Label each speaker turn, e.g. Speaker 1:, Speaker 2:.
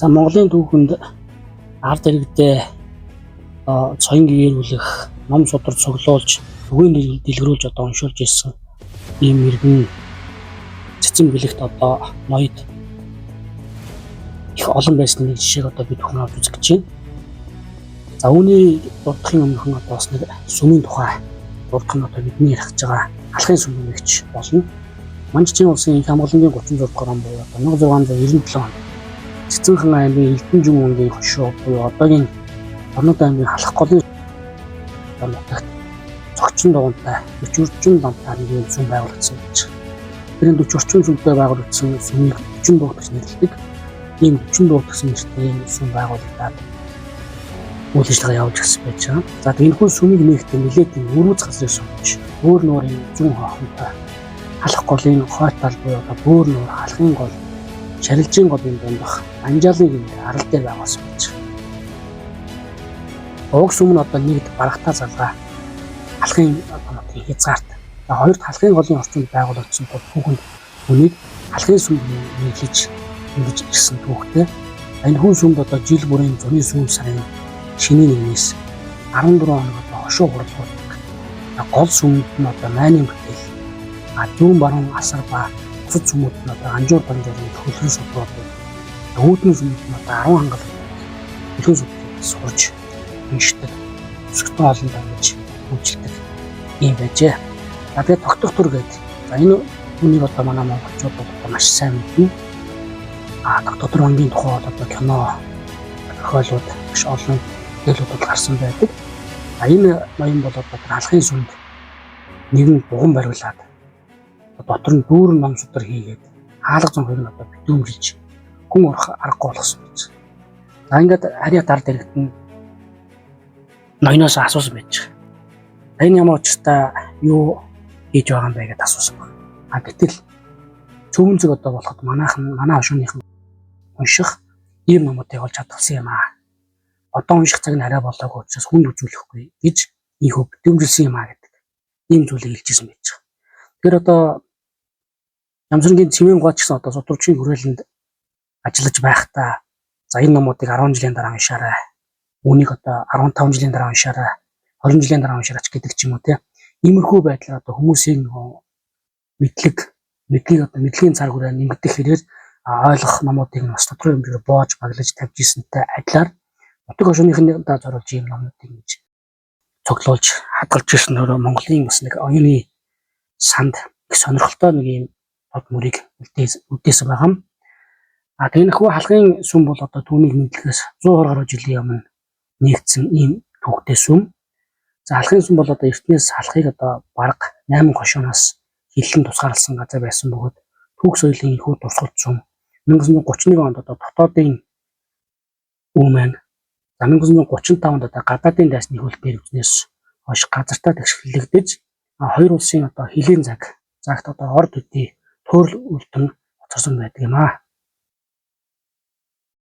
Speaker 1: За, Монголын түүхэнд ард иргэдээ одоо соён гэгээрүүлэх, ном судар цуглуулж, түгээн дэлгэрүүлж одоо уншуулж ирсэн ийм иргэн цэцэн бэлэгт одоо ноёд их олон байсан нэг жишээг одоо бид бүхэн авч үзэх гэж байна. За, үүний дурдахын өмнөхөн одоо бас нэг сүмийн тухай дурдах нь одоо бидний ярих гэж байгаа Халахын сүм гэгч болно. Манжийн улсын их хамгаалангийн 36 дугаар он буюу одоо 1697 онд Цэцэнхэн аймгийн Элдэнжин өнгийн хошуу буюу одоогийн Орнод аймгийн Халах голын нутагт цогцон дугуйтай 40 орчим дамтаа нэг юм сүм байгуулагдсан гэж. Тэр 40 орчим сүмтэй байгуулагдсан сүмийг 40 дуугт гэж нэрлэдэг. Ийм 40 дуугт гэсэн нэртэй ийм сүм байгуулагдаад үйл ажиллагаа явуулж гисэн байж байгаа. За, энэ хүн сүмийг нээхдээ нэлээд юм өрүүц газрыг сонгож, өөр нуурын зүүн хойхонтой Халах голын хойт тал буюу одоо Бөөр нуур, Халахын гол, Шарилжийн голын дундах Анжаалын гэмээр арал дээр байгуулсан байж байгаа. Уг сүм нь одоо нэгд барагтаа залгаа Халахын одоо нутгийн хязгаарт. За, хоёрт Халахын голын орчинд байгуулагдсан тул түүхэнд үнийг Халахын сүм нэрлэж ингэж ирсэн түүхтэй. Энэ хүн сүмд одоо жил бүрийн зуны сүүл сарын шинийн нэгнээс 14 хоног одоо хошуу хурлуулдаг. Гол сүмд нь одоо майнын бүтээл, а зүүн баруун асар ба бусад сүмүүд нь одоо анжуур данжуурын төхөөлрөн судрууд. Үүдэн сүмд нь одоо 10 хангал хөлгөн судрыг сурж уншдаг. Өсгтэн олондоо ингэж үйлчилдэг юм байжээ. За, тэгээд тогтох төр гэдэг. За, энэ түүнийг одоо манай монголчууд бол одоо маш сайн мэднэ. А тогтох төр бангийн тухай бол одоо кино зохиолууд маш олон бүтээлүүд бол гарсан байдаг. А энэ ноён бол одоо тэр Халахын сүмд нэгэн дуган бариулаад дотор нь дүүрэн ном судар хийгээд хаалга зонхыг нь одоо битүүмжилж хүн орох аргагүй болгосон байж. За, ингээд харьяат ард иргэд нь ноёноос асуусан байж. Энэ ямар учиртай юу хийж байгаа юм бэ гэдээ асуусан байна. А гэтэл цөмөнзөг одоо болоход манайхан манай хошууныхан унших ийм номуудыг олж хадгалсан юм аа. Одоо унших цаг нь арай болоогүй учраас хүнд үзүүлэхгүй гэж ийхүү битүүмжилсэн юм аа гэдэг ийм зүйлийг хэлжсэн байж байгаа. Тэгэхээр одоо Ямсрангийн цэвэн гооч гэсэн одоо судрагчийн хүрээлэнд ажиллаж байхдаа, за, энэ номуудыг 10 жилийн дараа уншаарай. Үүнийг одоо 15 жилийн дараа уншаарай. 20 жилийн дараа уншаарай ч гэдэг ч юм уу, те. Иймэрхүү байдлаар одоо хүмүүсийн нөгөө мэдлэг мэдлийг одоо мэдлэгийн цар хүрээ нэмэгдэх хэрээр ойлгох номуудыг нь бас тодорхой хэмжээгээр боож баглаж тавьж ирсэнтэй адилаар нутаг хошууныхандаа зориулж ийм номнуудыг ингэж цуглуулж хадгалж ирсэн нөрөө Монголын бас нэг оюуны санд их сонирхолтой нэг ийм тод мөрийг үлдээсэн байгаа юм. А тэгнэхүү Халахын сүм бол одоо түүнийг мэдлэхээс 120 гаруй жилийн өмнө нэгдсэн ийм түүхтэй сүм. За, Халахын сүм бол одоо эртнээс Халахыг одоо бараг 8 хошууноос хиллэн тусгаарласан газар байсан бөгөөд түүх соёлын энэхүү дурсгалт сүм 1931 онд одоо дотоодын үе маань, за, 1935 онд одоо гадаадын дайсны хөлт дээр үзнээс хойш газартаа тэгшгэлэгдэж, хоёр улсын одоо хилийн цаг загт одоо ор төдий туурал үлдэн хоцорсон байдаг юм аа.